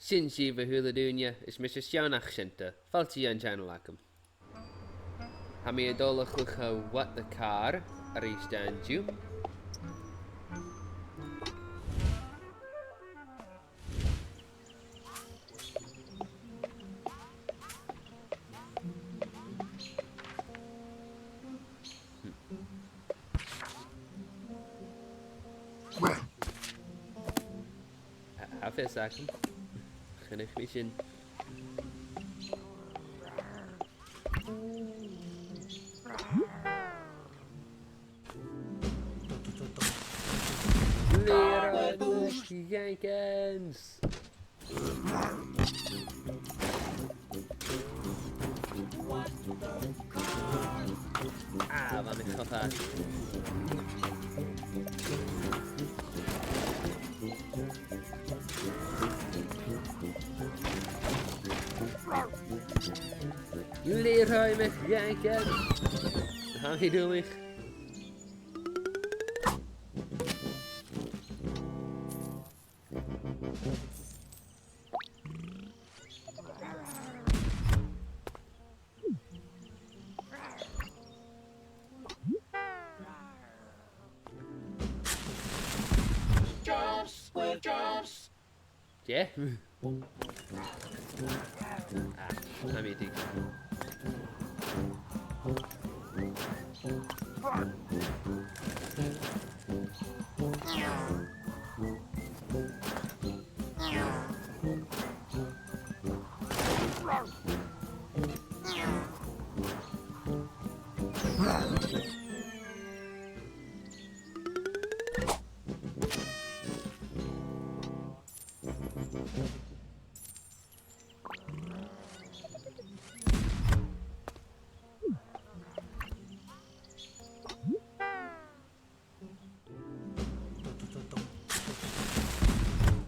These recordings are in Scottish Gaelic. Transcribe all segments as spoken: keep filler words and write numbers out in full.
Sin sibh, a h-uile duine, is mise Seann Achsinta. Fàilte dhan channel agam. Tha mi a' dol a chluich What the Car a-rithist an-diugh. Tha, tha fios agam. Chunnaic mi sin. Leroy Jenkins! Ah, bha mi cho fada. Leroy McJenkins! Tha mi duilich. Jumps with jumps. Dè? Ah, tha mi a' tuigsinn.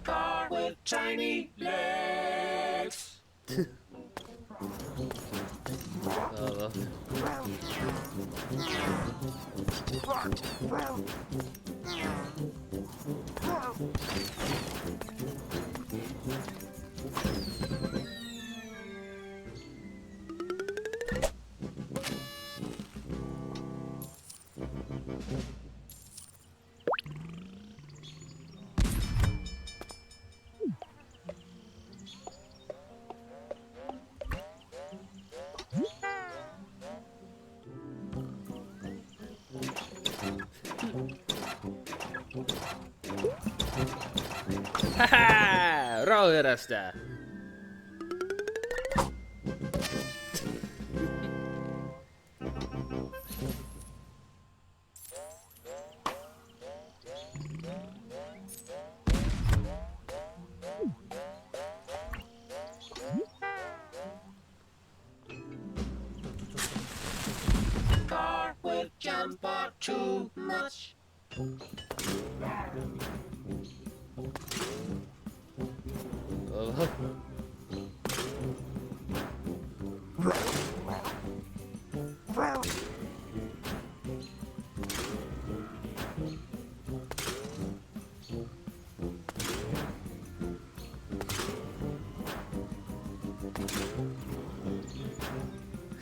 Car with tiny legs. Oh, well. Ha ha! Ro fhurasta! Car with jumper too much.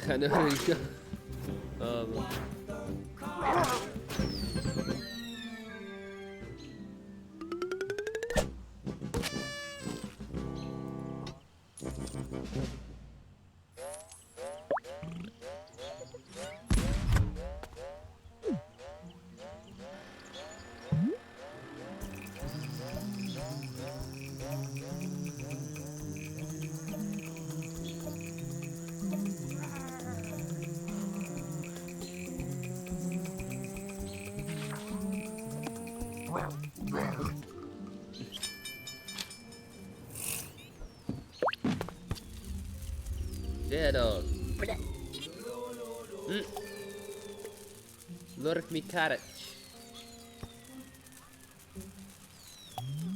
Chan eil seo. Oh, well. Dè tha dol? Mm. Lorg mi caraid.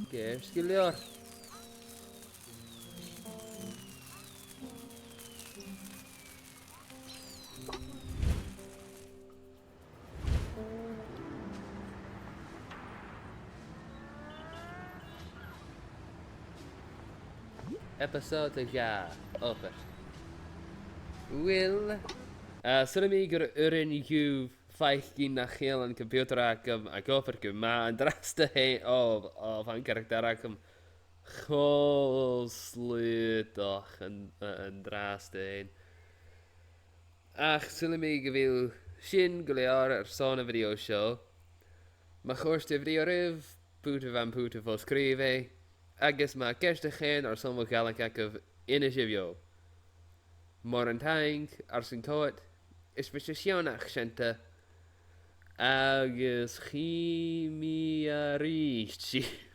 Ceart gu leòr. Episode a dhà, obair. Uill, uh, saoilidh mi gur urrainn dhuibh faicinn nach eil an computer agam ag obair gu math an-dràsta fhèin. Ò, ò, bha an caractar agam cho slaodach an, an-dràsta fhèin. Ach saoilidh mi gu bheil sin gu leòr airson a' video seo. Ma chòrd a' video ribh, putaibh am puta fo-sgrìobhaidh, agus ma tha ceist agaibh airson mo Ghàidhlig agaibh, innsibh dhomh. Mòran taing airson coimhead, is mise Seònach Seunta, agus chì mi a-rithist sibh.